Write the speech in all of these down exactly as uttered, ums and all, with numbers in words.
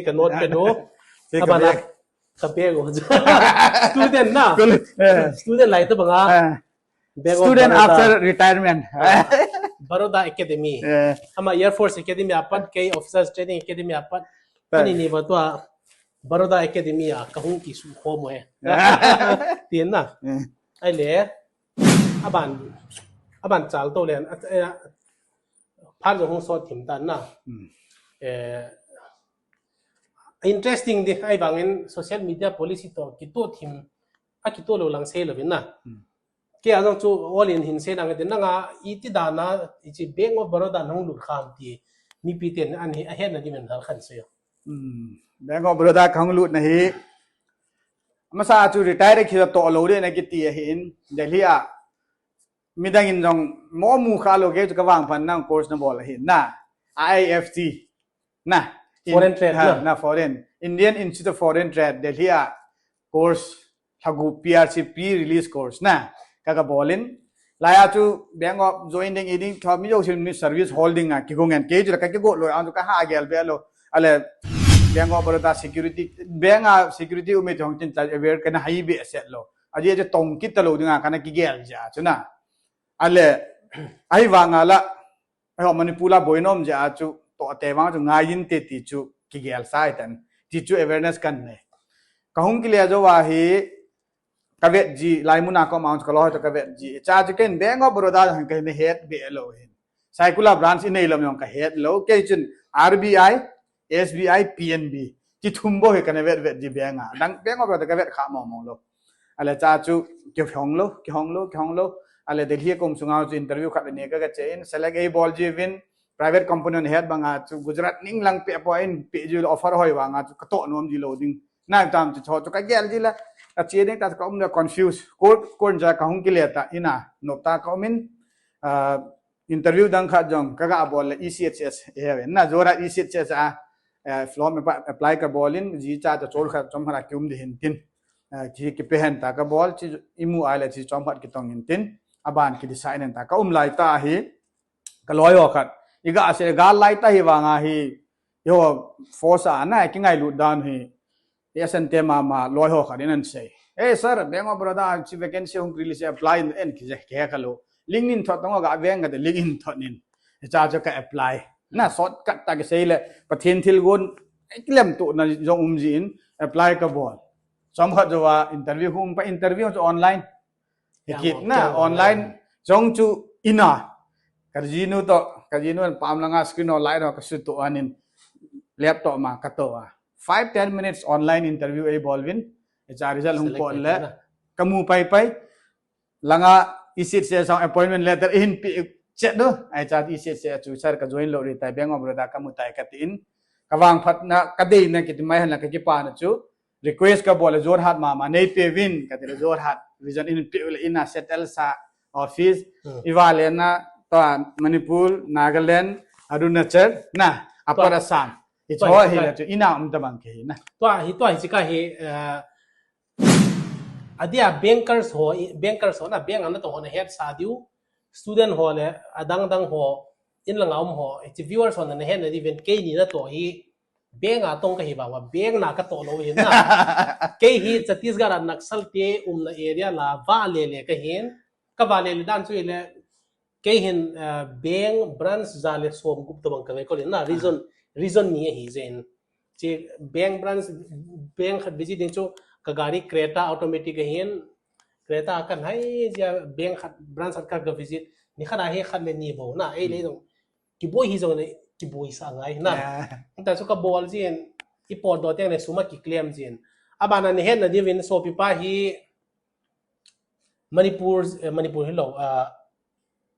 Ka note pad u. Abana ka bag u. Student na. Student lai tabanga. Bank of Student Baroda. After retirement. Baroda Academy. Ama Air Force Academy apat, kei Officers Training Academy apat. Kani ni ba tua Baroda Academy a kahung kisu khomu he. Tin na. Ahile, aban, aban chal to len. Phat jong hung sot thim tan na. Interesting di, ahivangin social media policy to kitoh thim, akitoh lou lang sei louvin na. Kei a jong chu all in hin sei lang, nanga iti dan a, hiche Bank of Baroda nahung lut kham ti, mipi ten ahetna diuvin hal khan sei. Bank of Baroda kahung lutna hi, masa chu retire khi toh lou ding na kiti ahin, Delhi a midang in jong mo mu kha lou, kei chu kavangphat na course nabol ahin na, I I F T na. Foreign trade na. Na foreign. Indian Institute of Foreign Trade, Delhi a course, lhagup P R C pre-release course na. Ka kabol in. Laiya chu Bank of join ding iding, thua mi jousen mi service holding a kigon ngen, kei chu la ka kigo lou, ang chu ka ha gel be lou. Ahile Bank of Baroda security, bank a security um e ti hung tin ta aware kana hai be set lou. Ajeh chu tong kit talou dinga kana kigel jeh a chu na. Ahile, ahivanga la, Eiho Manipur a boina um jeh a chu, toh te vang chu ngai inte ti chu kigel sa ahitan. Ti chu awareness kanei. Kahung kile jou a hi, kavet ji, lai mun a ka um a chu kaloi ho toh kavet ji. Cha chu ken Bank of Baroda hin kahin het be lou hin. Saikul a branch inei lou jong kahet lou. Kei chun R B I, S B I, P N B. Ti thum bou hi kana vet vet ji bank a. Dang Bank of Baroda kavet kha mong mong lou. Ahile cha chu kihong lou, kihong lou, kihong lou. Ahile Delhi a ka um sunga chu interview khat le ni ka, ka che in, select eibol jiuvin, private company in het banga chu Gujarat ning lang pe poi in, pe jiu le offer hoi vanga chu katoh nom ji lou ding. Nai tam chu cho chu kagel ji la, kache ding ta ka um le confuse. Koi, koi in ja kahung kile ta ina, nop ta ka um in, ah, interview dang khat jong kaga bol le E C H S, eh, na Jorhat E C H S a, eh, form apply kabol in, ji cha ta chol khat chom khat a kium ding hin tin. Eh, ki, kipe hen ta kabol, chi imu ahile chi chom khat kitong in tin. Aban ki decide hen ta ka um lai ta hi, kaloi ho khat. Iga se gal lai ta hi vanga hi, eiho force a na kingailut dan hi, S N T mama loi ho khat in ahin sei. "Hey sir, Bank of Baroda chi vacancy hung release, apply in," kije, kikha lou. "Link in thot tong," ga veng kate link in thot in. Cha chu ka apply. Na shortcut ta kisei le, Pathen thilgon, kilemtup na jong um jin, apply kabol. Chom khat jou a interview hung pa, interview chu online. Hikit na, online. Jong chu ina. Kajinu toh, kajinu pam langa screen online ho kasuto anin, laptop ma kato a. Five, ten minutes online interview eibol uvin. Cha result hung pot le, kamu pai pai. Langa E C H S a appointment letter eihin pe chet doh. Ahi cha E C H S a chu sir ka join lou ri tai, Bank of Baroda kamu tai katin. Kavangphat na, kadei na kiti mai hen la kakipah na chu. Request kabol le Jorhat mama neipe uvin, kati le Jorhat region in pe u le ina settle sa office. Iva le na, tua Manipur, Nagaland, Arunachal, na, Upper Assam. Hicho hi la chu ina um tabang ke hi na. Tua hi, tua hi chika hi, eh, adia bankers ho, bankers ho na, bank ana to ho na het sa diu, student ho le, adang dang ho, in langa um ho, hiche viewers ho na, nahet na diuvin, keini na to hi, bank a tong kahi vang uva, bank na katoh lou hin na. Kei hi Chhattisgarh a Naxal te umna area la vale le kahin, kavale le dan chu ile, kei hin, ah, bank branch ja le som gup tabang kavei kol in na, region, region ni ahi jeh in. Chi bank branch, bank khat visit ding chu ka gari Creta automatic ahin, Creta kan hai jia bank khat branch khat ka, ka visit, ni khat a hi khat le ni bou na, ei le jong kiboi hi jong le, kiboi sa ngai na. Hita chu kabol jin, i potdoh teng le sum a kiclaim jin. Abana nahet na diuvin sopi pa hi Manipur, eh, Manipur hilou, ah,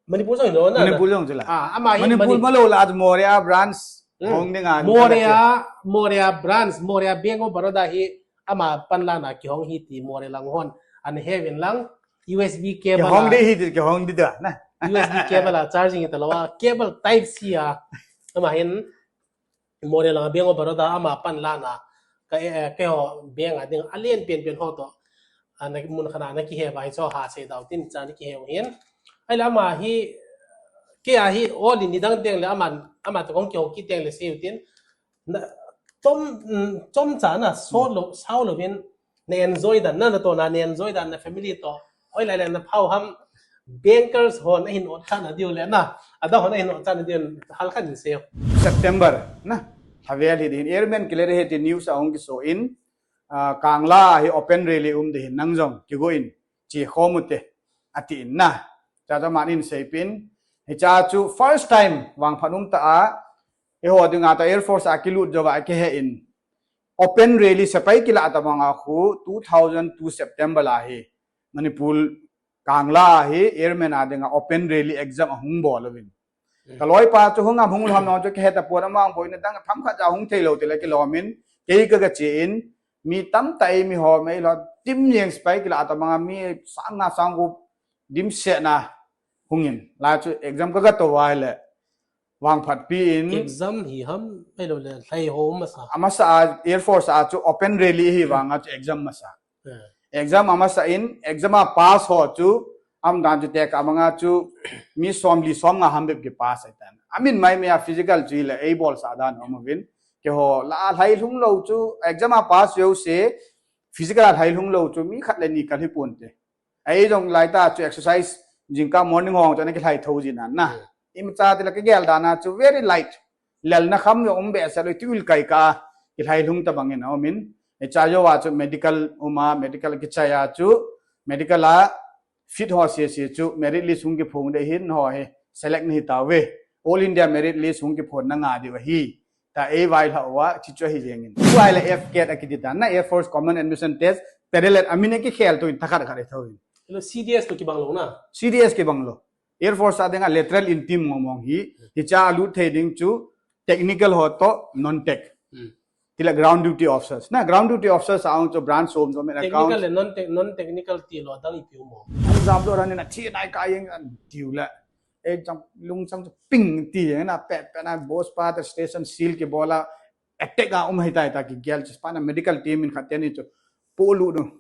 Manipur jong hilou na. Manipur jong chu la. Ah, ama hi Manipur malou la, chu Moreh branch hong ding a. Moreh, Moreh branch, Moreh Bank of Baroda hi ama panlana kihong hi ti Moreh lang hon ana he uvin lang, U S B cable kihong di hi ti, kihong di da na. U S B cable a charging ita lou a, cable type C a. Ama hin Moreh langa Bank of Baroda ama panlana, ka, eh, keiho bank a ding alen penpen ho toh, ana mun khat a ana kihe uva hicho ha sei dau tin cha ana kihe u hin. Ahile ama hi, kei a hi, all in nidang teng le aman, ama toh kahung kihou kit teng le sei u tin, na, Chom, mm, chomcha na, so lo, sao lo vin, na enjoy dan, na, na to na, na enjoy dan, na family to. Oi lai lai na phau ham, bankers hon, na hin ot kha na diu le na, ada hon, na hin ot kha na diu, hal khan se. September, na, Havel hi din, Airman kile re he ti news a hung kiso in, ah, Kangla hi open rally um de hin, nang jong, kigo in, chi khom u te, ati in na. Cha cha man in seipin, hi cha chu first time, vangphat um ta a, eiho dinga ta Air Force a kilut jo va kihe in, open rally sepai kila ta manga khu two thousand two September la hi Manipur Kangla hi Airman a dinga open rally exam ahung bol uvin. Ka loipa chu hung am hung lham no chu kihe ta pon amang boina dang tham khat ja hung thei lo ti le kilom in kei ka ga che in mi tam ta ei mi ho mei lo tim jeng sepai kila ta manga mi sang nga sang gup dim se na hung in la chu exam ka ga to vai le vangphat pi in. Exam hi ham, ei lo le, lhai ho masa. Amasa a, Air Force a chu open rally hi vanga chu exam masa. Eh. Exam amasa in, exam a pass ho chu, am dan chu te ka manga chu, mi som li som nga ham bep ki pass ai tan. Amin mai me a physical chu le, ei bol sa dan om vin. Ke ho, la lhai lhung lo chu, exam a pass yo se, physical a lhai lhung lo chu, mi khat le ni kal hi pon te. Ei jong lai ta chu exercise jingka morning hong chu ana kilhai tho jin an na. Hmm. Imacha ti la kigel dan a chu very light. Lel na kham yo um be sa lo ti ul kai ka kilhai lhung ta bang in a um in. Ei cha yo wa chu medical uma medical kichai a chu medical a fit ho se se chu merit list hung kiphong de hin ho he select ni ta ve. All India merit list hung kiphon na nga di wa hi. Ta ei vai lha wa chi chu hi jeng in. Vai la F cat a kiti ta na Air Force Common Admission Test, parallel amin a kikhel to in ta khat khat e tho in. Hello, C D S to kibang lo na? C D S kibang lo. Air Force a dinga lateral intake mong mong hi, hi cha lut thei ding chu technical ho to non-tech. Hmm. Ti la ground duty officers. Na ground duty officers a ong chu branch som som in account. Technical le non-tech, non-technical ti lo dang ipi um mo? Jam lo ran in a thi nai ka yeng an tiu la. Ei chang lung chang chu ping ti yeng na pe pe na boss pa ta station seal kibol a attack a um hei tai ta kigel chu pa na medical team in khat te ni chu po lu nu.